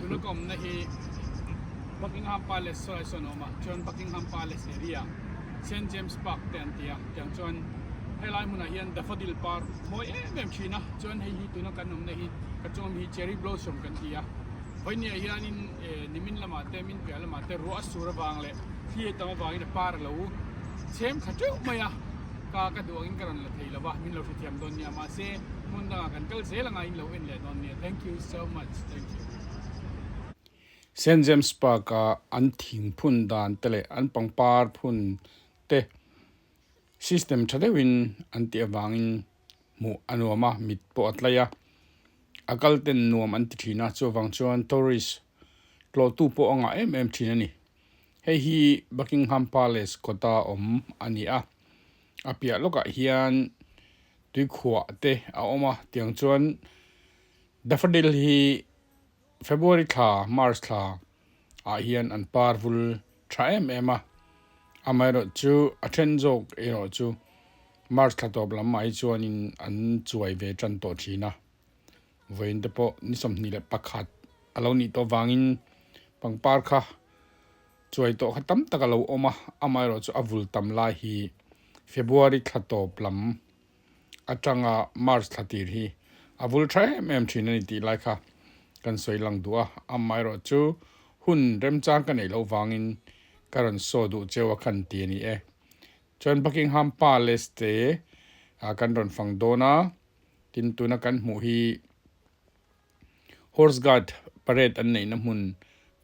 Tuna ka awmna hi Buckingham Palace saw lai sawn a awm a, chuan Buckingham Palace area Saint James Park te an ti a, tiang chuan helai hmunah hian daffodil par mawi em em thin a, chuan hei hi tuna kan awmna hi ka chuang hi cherry blossom kan ti a, vawinia hianin nimin lamah te min piah lamah te ruah a sur avang leh thli a tam avangin a par a lo chhem thla teuh mai a, ka ka duh angin ka rawn la thei lo va, min lo hrethiam dawn nia mahse hmun dangah kan kal zel anga in lo en leh dawn nia thank you so much thank you. Saint James Park a an thing phun dan te leh an pangpar phun te system tha deuhin an tih avangin hmuh a nuam a, mit pawh a tlai a, a kal ten nuam an ti thin a, chuvang chuan tourist tlawhtu pawh a ngah em em thin a ni. Hei hi Buckingham Palace kawta awm a ni a, a piah lawkah hian tuikhuah te a awm a, tiang chuan daffodil hi February thla, March thla ah hian an par vul tha em em a, amaherawh chu a then zawk erawh chu March thla tawp lam ah hi chuanin an chuai ve tan tawh thin a, vawiin te pawh ni 21 a lo nih tawh vangin pangpar kha chuai tawh kha tam tak a lo awm a, amaherawh chu a vul tam lai hi February thla tawp lam atanga March thla tir hi a vul tha em em thin a ni tih lai kha kan sawi lang duh a, amaherawh chu hun remchang ka neih loh vangin ka rawn saw duh cheu a khan ti a ni e. Chuan Buckingham Palace te kan rawn fang dawn a, tin tuna kan hmuh hi Horse Guard parade an neihna hmun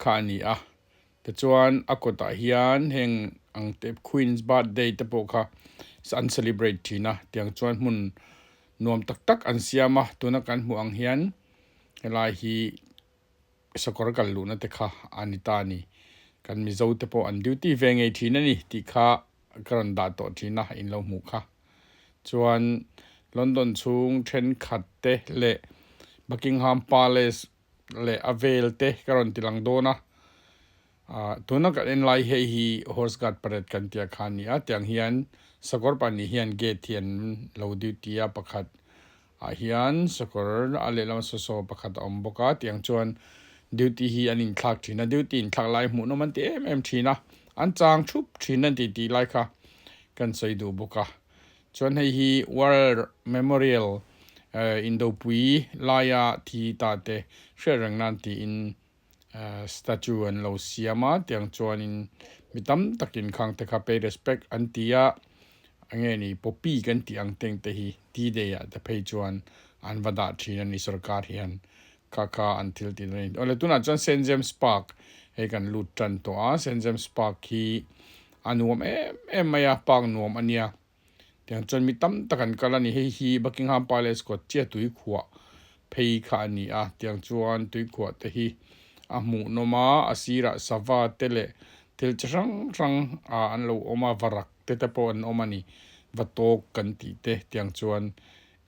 kha a ni a, Tichuan a kawtah hian heng ang te Queen's birthday te pawh kha an celebrate thin a, tiang chuan hmun nuam tak tak an siam a, tuna kan hmuh ang hian helai hi sakawr kal luhna te kha a ni ta a ni. Kan Mizo te pawh an duty ve ngei thin a ni tih kha ka rawn dah tawh thin a, in lo hmuh kha. Chuan London chhung thenkhat te leh Buckingham Palace leh a vel te ka rawn ti lang dawn a, ah tuna kan en lai hei hi horse guard parade kan tih kha a ni a, tiang hian sakawr pahnih hian gate hi an lo duty a pakhat ah hian sakawr a lehlam saw saw pakhat a awm bawk a, tiang chuan duty hi an inthlak thin a, duty inthlak lai hmuh nawm an ti em em thin a, an chang thup thin an ti tih lai kha kan sawi duh bawk a. Chuan hei hi War Memorial Indopui laia thi ta te hriat reng nan tiin statue an lo siam a, tiang chuanin mi tam takin khang te kha pay respect an ti a, enge ni poppy kan tih ang teng te hi D-Day ah te phei chuan an va dah thin a ni sorkar hian kha kha an thil tih a ni. Awle tunah chuan Saint James Park hei kan lut tan tawh a, Saint James Park hi A nuam em em mai a, park nuam a nia. Tiang chuan mi tam tak an kal a ni. Hei hi Buckingham Palace kawt chiah tuikhuah phei kha a ni a. Tiang chuan tuikhuah te hi a hmuhnawm a, a sirah sava te leh thil chi hrang hrang ah an lo awm a, varak te te pawh an awm a ni. Va tawk kan tih te tiang chuan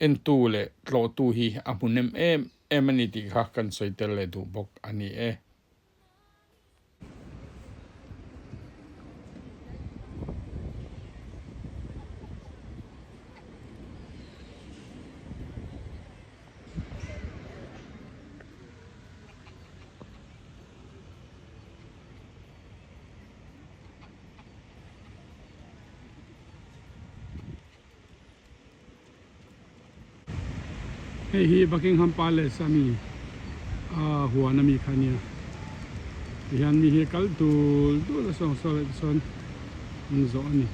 entu leh tlawhtu hi a hmuhnem em em a ni tih kha kan sawi tel leh duh bawk a ni e. Hei hi Buckingham Palace a mi a huan a mi kha nia tihian mi hi a kal dul dul a sawng saw leh tichuan an zawh a ni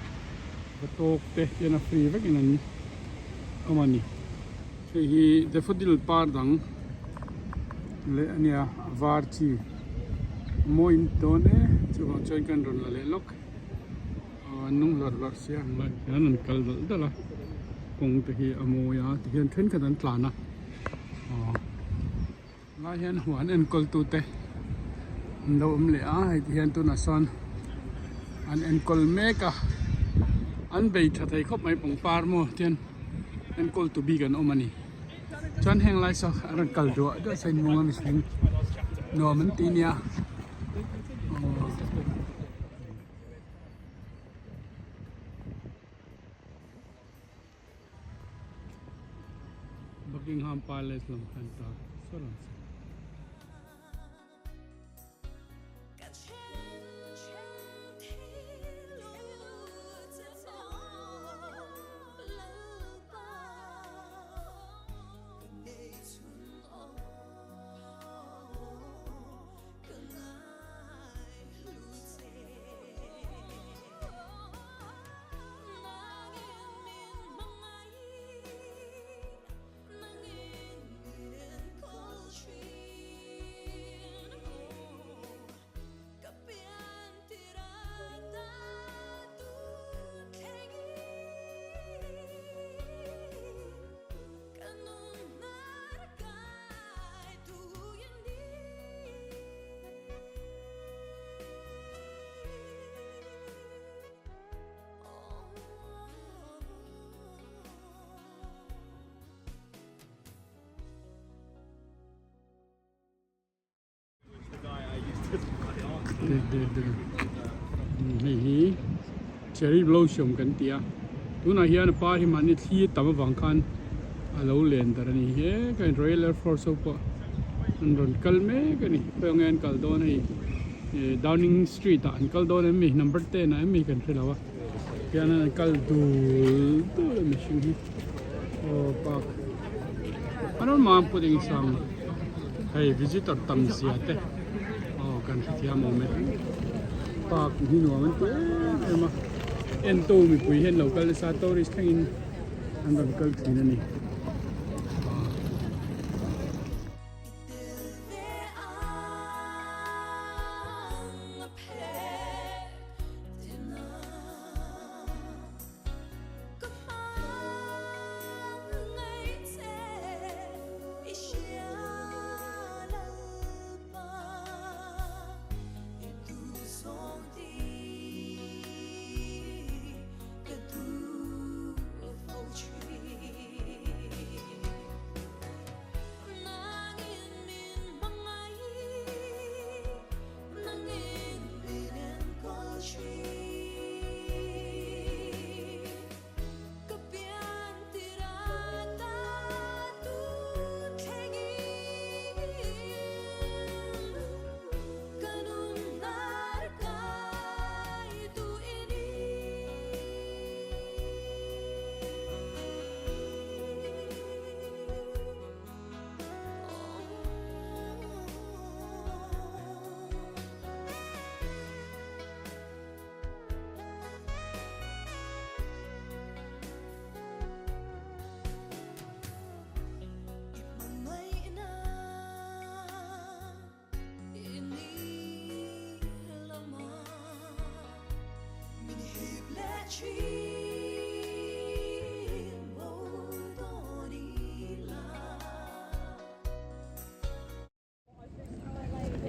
va tawk te hian a free vekin an awm a ni hei hi daffodil par dang leh a nia a var chi a mawi in dawn e chuvang chuan kan rawn la leh lawk. Aw an nung hlarh hlarh sia ang lai hian an kal dalh dalh a kawng te hi a mawi a tihian thenkhat an tlan a aw lai hian huan enkawl tu te an lo awm leh a hei ti hian tunah sawn an enkawl mek a an bei tha thei khawp mai pangpar maw tihian enkawl tu bik an awm a ni chuan heng lai saw an rawn kal duah duah saw in mawng a mihring nuam an ti nia aw. Buckingham Palace lam khan ta saw lang se. Hei hi cherry blossom kan ti a tunah hian a par hi mahni thli a tam avang khan a lo len darh a ni he ka in royal air force ho pawh an rawn kal mek a ni khawi nge an kal dawn hei ih downing street ah an kal dawn em ni number 10 ah em ni kan hre lo a tihian an kal dul dul a mihring hi aw park an rawn mam put eng sang hei visitor tam zia te aw kan hrethiam awm e park hi nuam an ti em em a entu mipui hian lo kal nasa tourist thlengin an rawn kal thin a ni.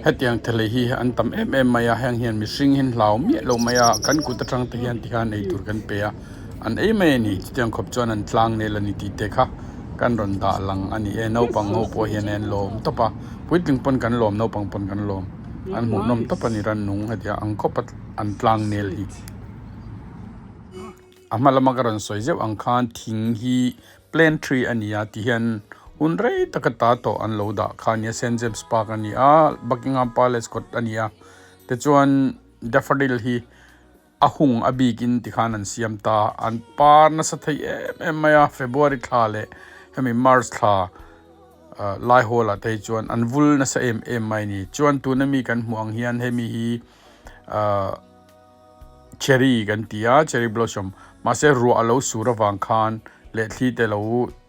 Hetiang thelei hi an tam em em mai a heng hian mihring hi an hlau miah lo mai a kan kut atang te hian tikhan eitur kan pe a an ei mai a ni chutiang khawp chuan an tlang nel a ni tih te kha kan rawn dah lang a ni e naupang ho pawh hian an lawm tawp a puitling pawn kan lawm naupang pawn kan lawm an hmuhnawm tawp a ni rannung hetiang ang khawp a an tlang nel hi. A hma lama ka rawn sawi zeuh ang khan thing hi plane tree a ni a ti hian hun rei taka ta tawh an lo dah kha a nia Saint James Park a ni a Buckingham Palace kawt a ni a tichuan daffodil hi a hung a bikin tikhan an siam ta an par nasa thei em em mai a February thla leh hemi March thla ah lai hawl ah te hi chuan an vul nasa em em mai a ni chuan tuna mi kan hmuh ang hian hemi hi ah. Cherry kan ti a cherry blossom mahse ruah a lo sur avang khan leh thli te lo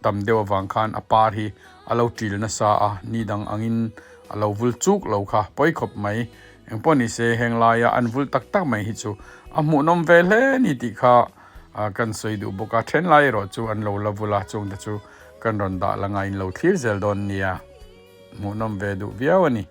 tam deuh avang khan a par hi a lo til nasa a ni dang angin a lo vul chuk lo kha pawi khawp mai engpawh ni se heng laia an vul tak tak mai hi chu a hmuhnawm ve hle a ni tih kha kan sawi duh bawk a then lai erawh chu an lo la vul a chung te chu kan rawn dah la ngaiin lo thlir zel dawn nia hmuhnawm ve duh viau a ni.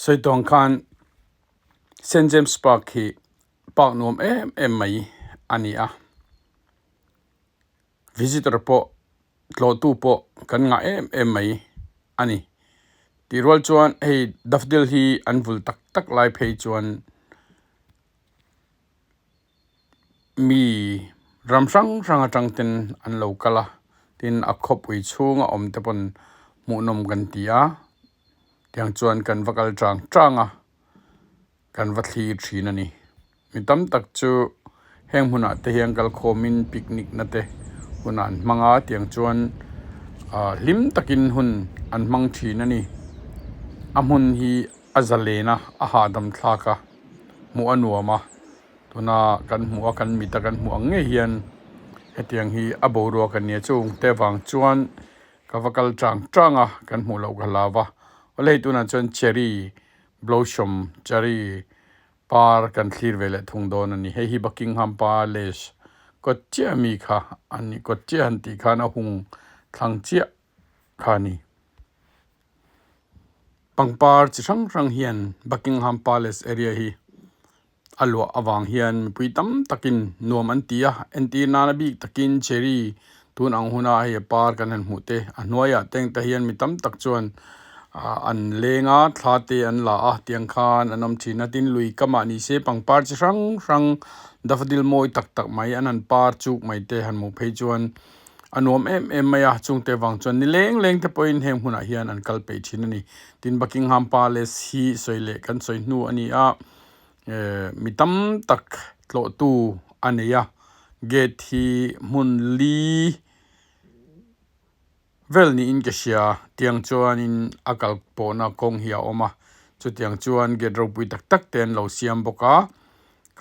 Sawi tawng khan Saint James Park hi park nuam em em mai a ni a, visitor pawh tlawhtu pawh kan ngah em em mai a ni. Tih rual chuan hei daffodil hi an vul tak tak lai phei chuan mi ram hrang hrang atang ten an lo kal a, tin a khawpui chhunga awm te pawn hmuhnawm kan ti a, tiang chuan kan va kal chang chang a. Kan va thlir thin a ni. Mi tam tak chu heng hmunah te hian kalkhawmin picnic na te hun an hmang a tiang chuan ah hlim takin hun an hmang thin a ni. A hmun hi a zalen a a hahdam thlak a hmuh a nuam a tuna kan hmuh a kan mit a kan hmuh ang ngei hian hetiang hi a boruak a nia chung te vang chuan ka va kal chang chang a kan hmuh loh ka hlau va awle hei tunah chuan cherry Blossom cherry par kan thlir ve leh thung dawn a ni. Hei hi Buckingham Palace kawt chiah ami kha a ni kawt chiah han tih khan a hung thlang chiah kha a ni. Pangpar chi hrang hrang hian Buckingham Palace area hi a luah avang hian mipui tam takin nuam an ti a, entir nana bik takin cherry tun ang huna hei a par kan han hmuh te a hnuaiah te engte hian mi tam tak chuan ah an leng a thla te an la a tiang khan an awm thin a tin lui kamah ni se pangpar chi hrang hrang daffodil mawi tak tak mai an han par chuk mai te han hmuh phei chuan a nuam em em mai a chungte vang chuan ni leng leng te pawhin heng hmunah hian an kal peih thin a ni tin Buckingham Palace hi sawi leh kan sawi hnu a ni a. Mi tam tak tlawhtu a nei a gate hi hmun li vel niin ka hria tiang chuanin a kal pawhna kawng hi a awm a chutiang chuan gate ropui tak tak te an lo siam bawk a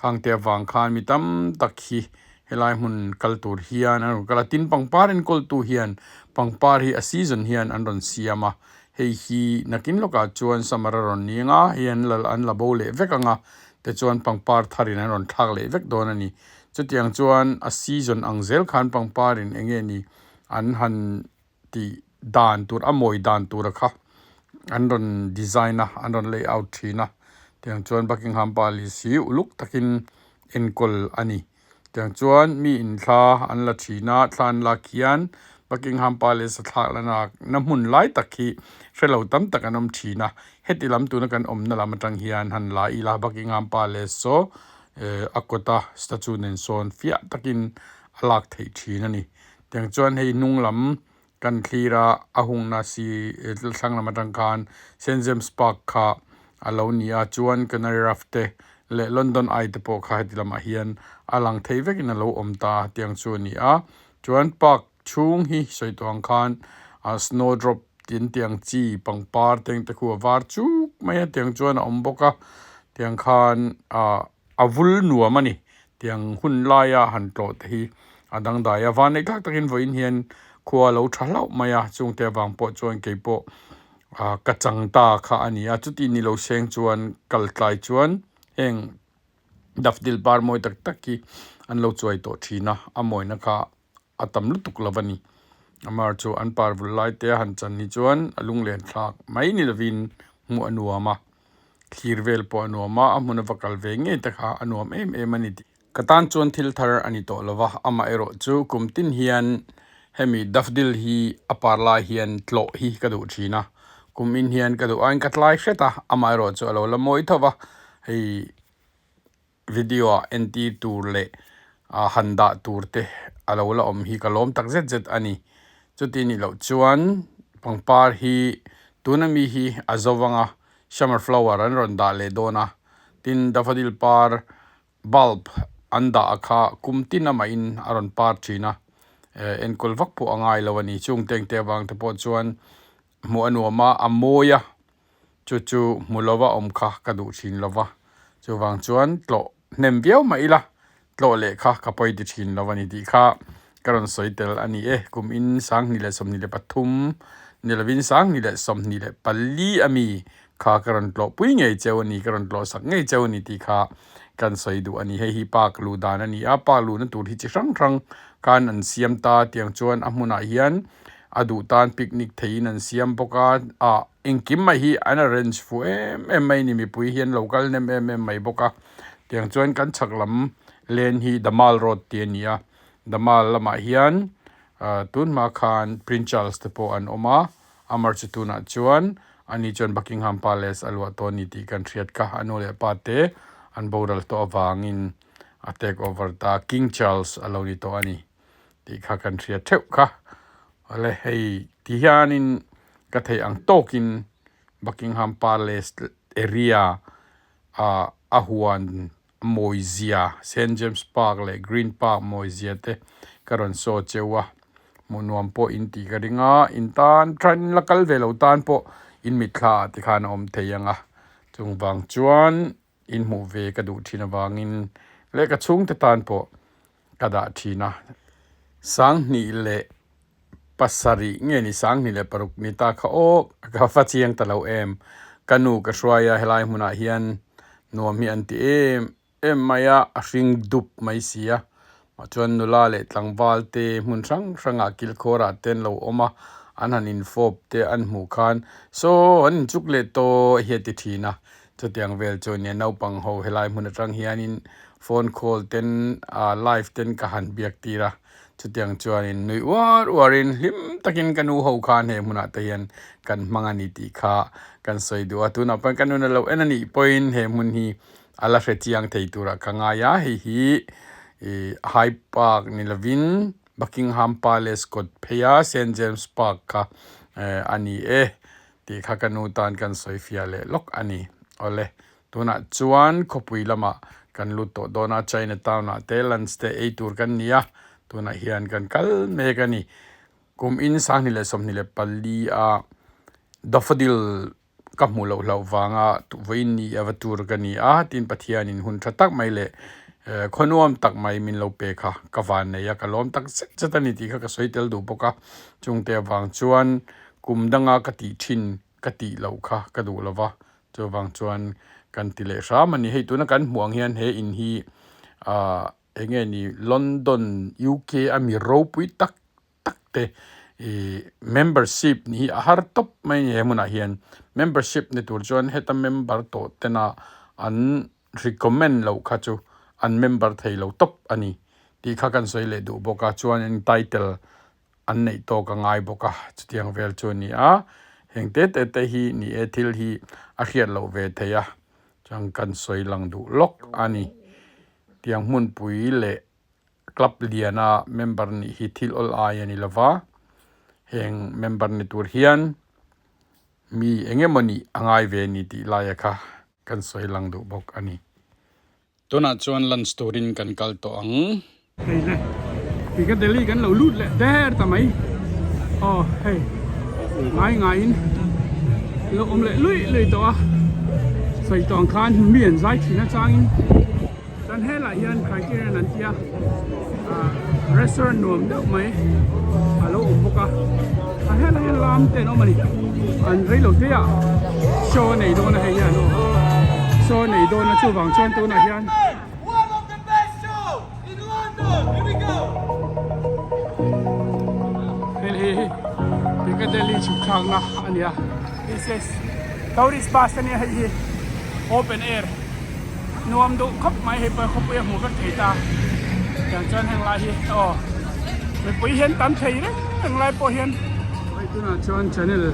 khangte avang khan mi tam tak hi helai hmun kal tur hian an rawn kal a tin pangpar enkawltu hian pangpar hi a season hian an rawn siam a. Hei hi nakin lawkah chuan summer a rawn ni anga hei an la an la bo leh vek anga tichuan pangpar tharin an rawn thlak leh vek dawn a ni. Chutiang chuan a season ang zel khan pangparin eng nge ni an han tih dan tur a mawi dan tura kha an rawn design a an rawn layout thin a tiang chuan Buckingham Palace hi uluk takin enkawl a ni. Tiang chuan mi in thla an la thin a, thla an lak hian Buckingham Palace a thlak la nak na hmun lai tak hi hre lo tam tak an awm thin a, heti lam tuna kan awmna lam atang hian han la ila Buckingham Palace saw eh a kawta statue nen sawn fiah takin a lak theih thin a ni. Tiang chuan hei hnung lam Kan thlir a, a hungna si thlang lam atang khan Saint James Park kha a lo ni a, chuan Canary Wharf te leh London Eye te pawh kha heti lamah hian a lang thei vekin a lo awm ta tiang chu a ni a. Chuan park chhung hi sawi tawh ang khan ah snowdrop tin tiang chi pangpar te ang te khu a var chuk mai a tiang chuan a awm bawk a, tiang khan ah A vul nuam a ni. Tiang hun laia han tlawh te hi a dangdai a. Vanneih thlak takin vawiin hian khua a lo tha hlauh mai a, chungte avang pawh chuan kei pawh ka chang ta kha a ni a. Chuti ni lo seng chuan kal tlai chuan heng daffodil par mawi tak tak hi an lo chuai tawh thin a, a mawina kha a tam lutuk lo a ni. Amar chu an par vul lai te a han chan hi chuan a lunglen thlak mai ni lovin hmuh a nuam a. Thlir vel pawh a nuam a, a hmun a va kal ve ngei te kha a nuam em em a ni tih. Ka tan chuan thil thar a ni tawh lo va, amah erawh chu kum tin hian hemi daffodil hi a par lai hian tlawh hi ka duh thin a, kum in hian ka duh aiin ka tlai hret a, amah erawh chu a lo la mawi tho va, hei video ah entir tur leh ah han dah tur te a lo la awm hi ka lawm tak zet zet a ni. Chuti nih loh chuan pangpar hi tuna mi hi a zo vang a, summer flower an rawn dah leh dawn a, tin daffodil par bulb an dah a kha kum tin amahin a rawn par thin a, eh enkawl vak pawh a ngai lo a ni. Chung tengte avang te pawh chuan hmuh a nuam a, a mawi a. Chu chu hmu lova awm kha ka duh thin lova, chuvang chuan tlawh hnem viau mah ila, tlawh leh kha ka pawi ti thin lo a ni tih kha ka rawn sawi tel a ni e. Kum in 2023 ni lovin 2024 ami kha ka rawn tlawh pui ngei cheu a ni, ka rawn tlawh sak ngei cheu a ni tih kha kan sawi duh a ni. Hei hi park luh dan a ni a, park luhna tur hi chi hrang hrang khan an siam ta tiang chuan a hmunah hian. a duh tan picnic theihin an siam bawk a ah engkim mai hi an arrange fuh em em mai a ni mipui hi an lo kal hnem em em mai bawk a tiang chuan kan chhak lam lane hi the mall road tih a ni a the mall lamah hian ah tun hma khan prince charles te pawh an awm a amar chu tunah chuan ani chuan buckingham palace a luah tawh a ni tih kan hriat kha a nu leh pa te an boral tawh avangin a take over ta king charles a lo ni tawh a ni. tih kha kan hria theuh kha awle hei ti hianin ka theih ang tawkin Buckingham Palace area ah a huan mawi zia Saint James Park leh Green Park mawi zia te ka rawn saw cheu a hmuh nuam pawh in tih ka ring a in tan tran la kal ve lo tan pawh in mitthla ah ti khan a awm thei ang a chung vang chuan in hmuh ve ka duh thin avangin leh ka chhungte tan pawh ka dah thin a. Sanghnih leh pasarih nge ni sanghnih leh paruk ni ta kha aw ka va chiang ta lo em. Ka nu ka hruai a helai hmunah hian nuam hi an ti em em mai a, a hring dup mai si a. Mah chuan nula leh tlangval te hmun hrang hrangah kilkhawrah te an lo awm a, an han infawp te an hmuh khan saw an inchuk leh tawh hi a ti thin a. Chutiang vel chu nia naupang ho helai hmun atang hianin phone call ten ah live ten ka han biak tir a, chutiang chuanin nui uar uarin hlim takin ka nu ho khan he hmunah te hian kan hmang a ni tih kha kan sawi duh a, tunah pawhin ka nun a lo en a nih pawhin he hmun hi a la hre chiang thei turah ka ngai a, hei hi ih Hyde Park ni lovin Buckingham Palace kawt phei a Saint James Park kha eh a ni e. Tih kha ka nu tan kan sawi fiah leh lawk a ni. Awle, tunah chuan khawpui lamah kan lut tawh dawn a, China town ah te lunch te ei tur kan ni a, tunah hian kan kal mek a ni. Kum in 2024 a daffodil ka hmuh loh hlauh vanga vawiin ni ava tur ka ni a, tin Pathianin hun tha tak mai leh khaw nuam tak mai min lo pe kha ka van nei a, ka lawm tak zet zet a ni tih kha ka sawi tel duh bawk a, chungte avang chuan Kum danga ka tih thin ka tih loh kha ka duh lo va, chuvang chuan kan ti leh hram a ni. Hei tuna kan hmuh ang hian he in hi ah eng nge ni London UK a mi ropui tak tak te ih membership nih hi a har tawp mai a ni he hmunah hian. Membership ni tur chuan heta member tawh tena an recommend loh kha chu an member thei lo tawp a ni tih kha kan sawi leh duh bawk a, chuanin title an neih tawk a ngai bawk a, chutiang vel chu a ni a, heng te te te hi ni e thil hi a hriat loh ve thei a, chuan kan sawi lang duh lawk a ni. Tiang hmunpui leh club liana member nih hi thil awl ai a ni lo va, heng member ni tur hian mi eng emaw nih a ngai ve a ni tih laia kha kan sawi lang duh bawk a ni. Tunah chuan lunch turin kan kal tawh ang. Hei le, Piccadilly kan lo lut leh der ta mai. Aw hei, ngai ngaiin lo awm leh luih luih tawh a. Sawi tawh ang khan mi an zai thin atangin chuan helaiah hian Criterion an tia ah restaurant nuam deuh mai a lo awm bawk a. A helaiah hian lam te an awm a ni. An reilo te ah show a nei dawn a hei hian aw show a nei dawn a chuvang chuan tunah hian hei hi Piccadilly chhuk thlakna a ni a this is tourist bus a nia hei hi open air nuam duh khawp mai hei pawh khawpui a hmuh vek thei ta tiang chuan heng lai hi aw mipui hian tam thei reng reng lai pawh hian hei tunah chuan channel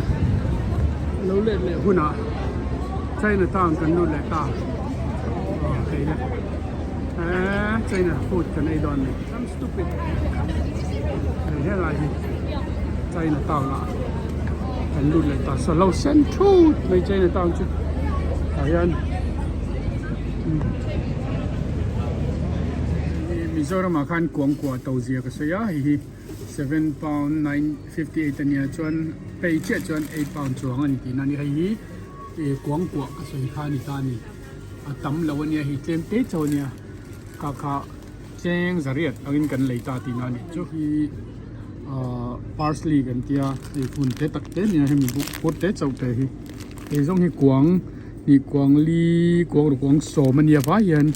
lo let leh hunah China town kan lut leh ta aw hei le eee China food kan ei dawn ni I'm stupid hei helai hi China town ah kan lut leh ta sa lo sen thut mai China town chu tah hian Mizoram ah khan kuangkuah to zia ka sawi a hei hi £7.958 a nia chuan pay chiah chuan £8 chuang a ni tihna a ni hei hi ih kuangkuah ka sawi kha a ni ta a ni a tam lo a nia hei tlem te chauh a nia kha kha cheng zariat angin kan lei ta tihna a nih chu hi ahh parsley kan tia hei hmun te tak te nia hemi buk phur te chauh te hi hei zawng hi kuang hnih kuang li kuang ruk kuang sawm a nia vai hian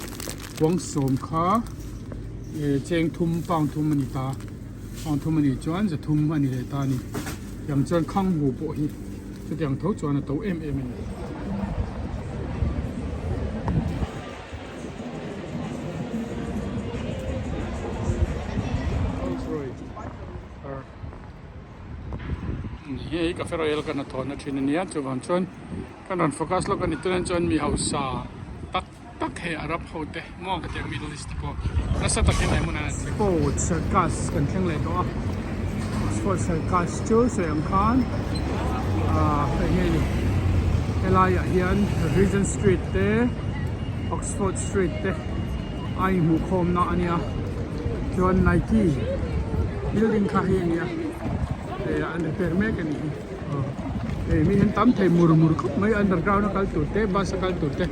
kuang sawm kha ih cheng thum pound thum a ni ta pound thum a nih chuan za thum a ni leh ta a ni. Tiang chuan khanghu pawh hi chutiang tho chuan a to em em a ni. Hei Cafe Royal ka hnathawhna thin a nia chuvang chuan kan rawn focus lawk a ni tunah chuan mi hausa tak tak hei Arab ho te maw ka tih ang Middle East te pawh nasa takin he hmunah an thleng. Oxford Circus kan thleng leh tawh a Oxford Circus chu sawi ang khan ah hei nge ni helaiah hian Regent Street te Oxford Street te a inhmuhkhawmna a nia chuan Nike building kha hei a nia hei an repair mek a nih hi aw hei mi hian tam thei mur mur khawp mai underground a kal tur te bus a kal tur te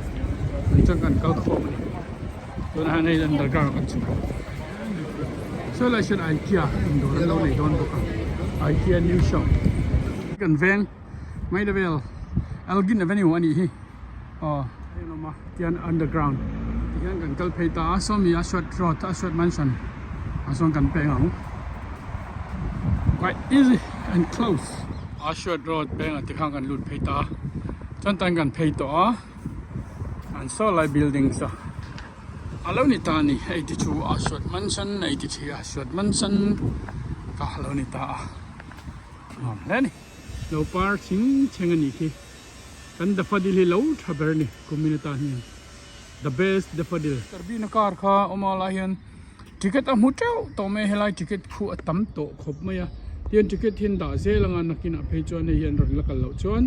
an chuan kan kal khawm a ni tunah hian hei underground ah kan chhuk a saw lai sawn ikea dawr an lo nei dawn bawk a ikea new shop kan veng Maida vel Elgin Avenue a nih hi aw hei an awm a tihian underground tihian kan kal phei ta a sawmi Ashwat road Ashwat mansion ah sawn kan peng ang quite easy and close Ashwat road peng ah tikhan kan lut phei ta a chuan tan kan phei tawh a an saw lai building saw a lo ni ta a ni 82 Ashwat mansion 83 Ashwat mansion kha a lo ni ta a nuam hle a ni. Lo par chhing chheng a nih khi. Kan daffodil hi lo tha ber a ni kumin atan hian. The best daffodil. Turbine car kha awm a lai hian ticket a hmu teuh tawh mai a helai ticket khu a tam tawh khawp mai a. Tihian ticket hi an dah zel anga nakinah phei chuan hei hi an rawn la kal loh chuan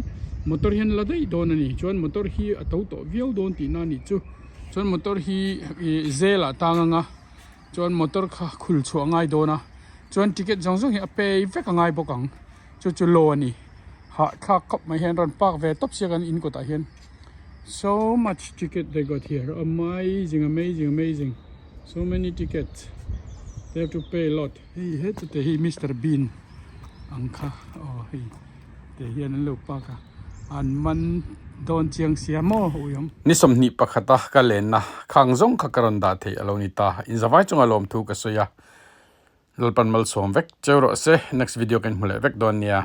motor hian la daih dawn a ni. Chuan motor hi a to tawh viau dawn tihna a nih chu. Chuan motor hi ih zelah tang anga. Chuan motor kha khul chhuah a ngai dawn a chuan ticket zawng zawng hi a pay vek a ngai bawk ang chu chu law a ni hahthlak khawp mai hian rawn park ve tawp sia kan in kawtah hian so much ticket they got here amazing amazing amazing so many tickets they have to pay a lot hei heta te hi Mister Bean ang kha aw hei. Te hian an lo park a, an man dawn chiang sia maw ui awm. Ni 21 a ka lenna khang zawng kha ka rawn dah theih a lo ni ta. Inzavai chunga lawmthu ka sawi a, Lalpan malsawm vek cheu rawh se. Next video kan hmu leh vek dawn nia.